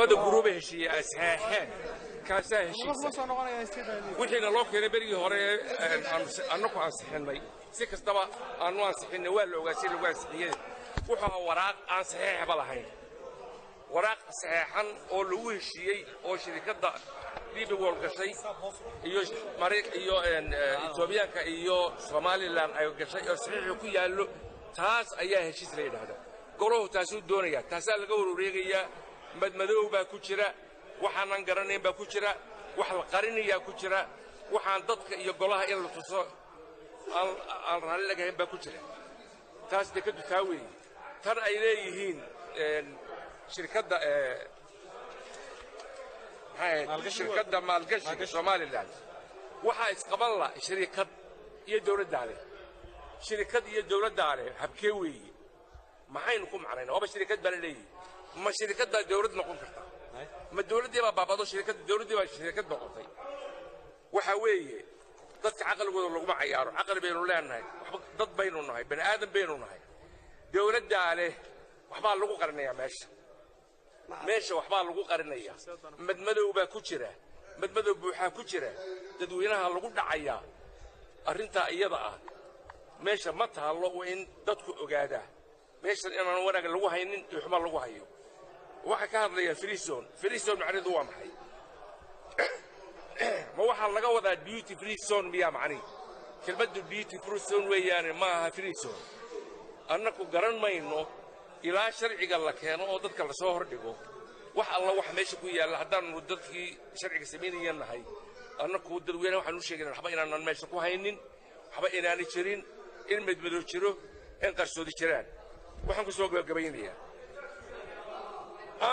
Labada guruuba heshiiye ay saxeexeen, kaasaa heshiisa. Wixiina loo keenay berigii hore annaku ansixinnay, si kastaba aanu ansixinnay, waa la ogaa si lagu ansixiyey. Wuxuu ahaa waraaq aan saxeexba lahayn, waraaq saxeexan oo lagu heshiiyey oo shirikadda DP World gashay iyo iyo Etoobiyaanka iyo Somaliland ay gashay oo saxiixu ku yaallo, taas ayaa heshiis la yidhaahdaa. Golahu taasuu doonayaa, taasaa laga wareegayaa. Madmadow baa ku jira, waxaanan garanayn baa ku jira, wax la qarinayaa ku jira, waxaan dadka iyo golaha in la tuso aan raalli lagahayn baa ku jira. Taas dekaddu taa weeye. Tan ay leeyihiin shirkadda, maxay ahayd, shirkadda maalgashiga Somaliland, waxaa isqaban la shirikad iyo dowladdaa leh. Shirikad iyo dowladdaa leh habkee weeye? Maxaynu ku macnaynaa? Waaba shirikad baa la leeyihi. Ma shirikaddaa dowlad noqon karta? Ma dowladdii baa baabado shirikadda, dowladdii baa shirikad noqotay? Waxa weeye, dadka caqligooda laguma cayaaro. Caqli baynu leenahay, waxba dad baynu nahay, bani aadam baynu nahay. Dowladdaa leh waxbaa lagu qarinayaa meesha, meesha waxbaa lagu qarinayaa. Madmadow baa ku jira, madmadow buuxaa ku jira, dadweynaha lagu dhacayaa. Arrintaa iyada ah meesha ma taallo. Waa in dadku ogaadaa meeshan inaan wanaag lagu haynin iyo xumo lagu hayo. Waxaa ka hadlayaa free zone. Free zone macnaheedu waa maxay? Ma waxaa laga wadaa duty free zone miyaa? Macnihi kelmaddu duty free zone weeyaane, ma aha free zone. Annaku garan mayno ilaa sharciga la keeno oo dadka lasoo hordhigo wax alla wax meesha ku yaalla. Haddaannu dadkii sharciga samaynaya nahay, annaku dadweynaha waxaan u sheegayna waxba inaanan meesha ku haynin, waxba inaanay jirin, in madmadow jiro, in qarsoodi jiraan. Waxaan ku soo gabagabaynayaa,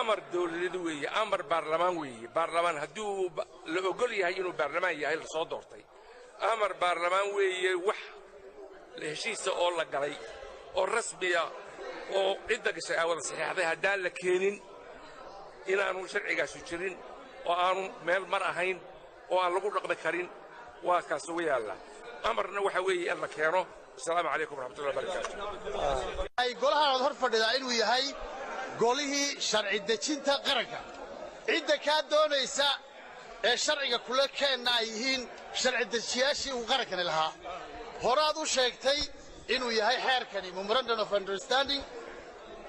amar dowladeed weeye, amar baarlamaan weeye. Baarlamaan haddii uu la ogol yahay inuu baarlamaan yahay lasoo doortay, amar baarlamaan weeye. Wax heshiisa oo la galay oo rasmiya oo cidda gashay ay wada saxeexday haddaan la keenin, inaanu sharcigaasu jirin oo aanu meel mar ahayn oo aan lagu dhaqmi karin, waa kaas ugu yaalla. Amarna waxa weeye in la keeno. Asalaamu calaykum waraxmatullahi wabarakaatu. Ay golahan aad hor fadhidaa inuu yahay golihii sharci dejinta qaranka, cidda kaa doonaysa ee sharciga kula keenna ay yihiin sharci dejiyaashii uu qarankani lahaa. Horaad u sheegtay inuu yahay xeerkani memorandum of understanding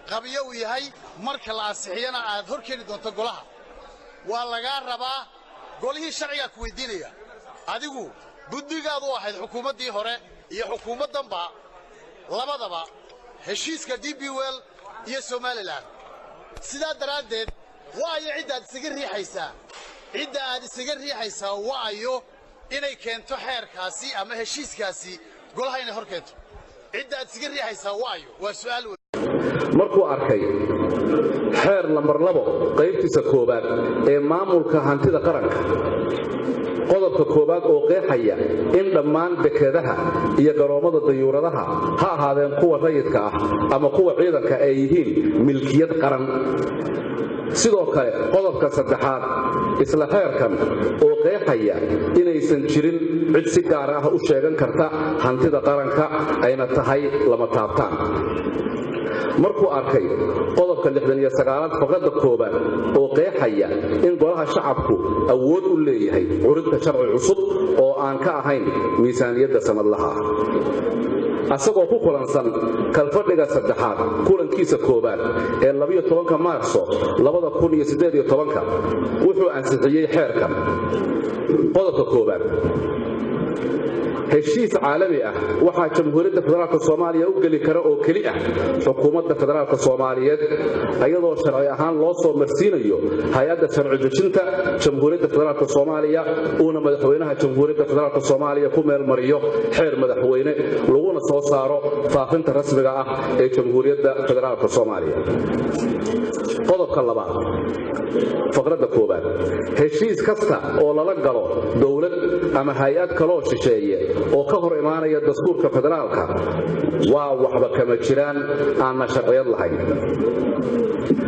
qabyo uu yahay, marka la ansixiyana aad hor keeni doonto golaha. Waa lagaa rabaa, golihii sharcigaa ku weydiinaya. Adigu guddigaad u ahayd xukuumaddii hore iyo xukuumaddanba labadaba heshiiska DP World iyo Somaliland. Sidaa daraaddeed, waayo cidda aad isaga riixaysaa, cidda aad isaga riixaysaa waayo inay keento xeerkaasi ama heshiiskaasi golaha inay hor keento? Cidda aad isaga riixaysaa waayo? Waa su'aal wey. Markuu arkay xeer lambar 2 qaybtiisa koowaad ee maamulka hantida qaranka, qodobka koowaad oo qeexaya in dhammaan dekedaha iyo garoommada dayuuradaha, ha ahaadeen kuwa rayidka ah ama kuwa ciidanka, ay yihiin milkiyad qaran. Sidoo kale qodobka saddexaad isla xeerkan oo qeexaya inaysan jirin cid si gaar ah u sheegan karta hantida qaranka, ayna tahay lama taabtaan. Markuu arkay qodobka 69aad faqradda koowaad oo qeexaya in golaha shacabku awood u leeyahay curinta sharci cusub oo aan ka ahayn miisaaniyadda sannadlaha ah, asagoo ku kulansan kalfadhiga saddexaad kulankiisa koowaad ee 12-ka Maarso 2018-ka, wuxuu ansixiyey xeerkan. Qodobka koowaad: heshiis caalami ah waxaa Jamhuuriyadda Federaalka Soomaaliya u geli kara oo keli ah xukuumadda federaalka Soomaaliyeed, iyadoo sharci ahaan loo soo marsiinayo hay-adda sharci dejinta Jamhuuriyadda Federaalka Soomaaliya, uuna madaxweynaha Jamhuuriyadda Federaalka Soomaaliya ku meelmariyo xeer madaxweyne, laguna soo saaro faafinta rasmiga ah ee Jamhuuriyadda Federaalka Soomaaliya. Qodobka labaad faqradda koowaad: heshiis kasta oo lala galo dowlad ama hay-ad kaloo shisheeye oo ka hor imaanaya dastuurka federaalka waa waxba kama jiraan, aanna sharciyad lahayn.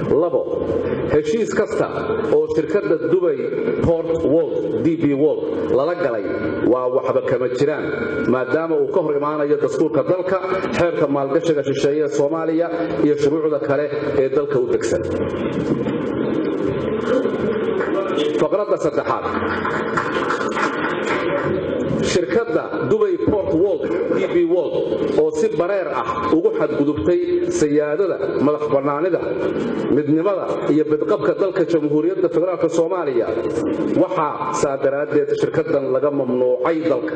2, heshiis kasta oo shirkadda Dubai Port World, DP World, lala galay waa waxba kama jiraan, maadaama uu ka hor imaanayo dastuurka dalka, xeerka maalgashiga shisheeye ee Soomaaliya iyo shuruucda kale ee dalka u degsan. Faqradda saddexaad, shirkadda Dubay Port World, DP World, oo si bareer ah ugu xadgudubtay siyaadada, madax bannaanida, midnimada iyo badqabka dalka Jamhuuriyadda Federaalka Soomaaliya, waxaa saa daraaddeed shirkaddan laga mamnuucay dalka.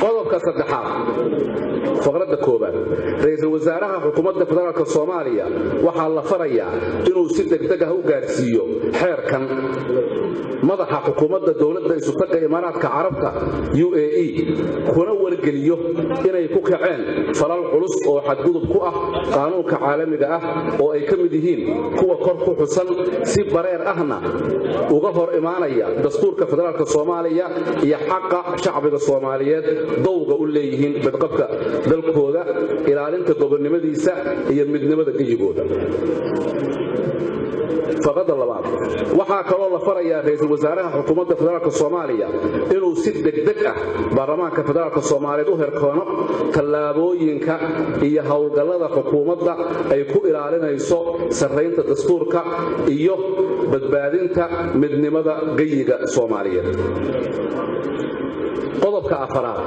Qodobka saddexaad, faqradda koowaad, ra-iisul wasaaraha xukuumadda federaalka Soomaaliya waxaa la farayaa inuu si degdeg ah u gaarsiiyo xeerkan madaxa xukuumadda Dowladda Isutagga Imaaraadka Carabta, UAE, kuna wargeliyo inay ku kaceen falal culus oo xadgudub ku ah qaanuunka caalamiga ah, oo ay ka mid yihiin kuwa kor ku xusan, si bareer ahna uga hor imaanaya dastuurka federaalka Soomaaliya iyo xaqa shacbiga Soomaaliyeed dowga u leeyihiin badqabka dalkooda, ilaalinta gobonnimadiisa iyo midnimada geyigooda. Faqradda labaad, waxaa kaloo la farayaa ra-iisul wasaaraha xukuumadda federaalka Soomaaliya inuu si degdeg ah baarlamaanka federaalka Soomaaliyeed u herkoono tallaabooyinka iyo howlgallada xukuumadda ay ku ilaalinayso sarraynta dastuurka iyo badbaadinta midnimada geyiga Soomaaliyeed. Qodobka afaraad,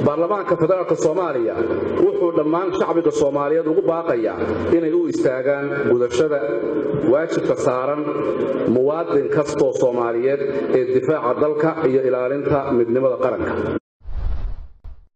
baarlamaanka federaalka Soomaaliya wuxuu dhammaan shacbiga Soomaaliyeed ugu baaqayaa inay u istaagaan gudashada waajibka saaran muwaadin kastoo Soomaaliyeed ee difaaca dalka iyo ilaalinta midnimada qaranka.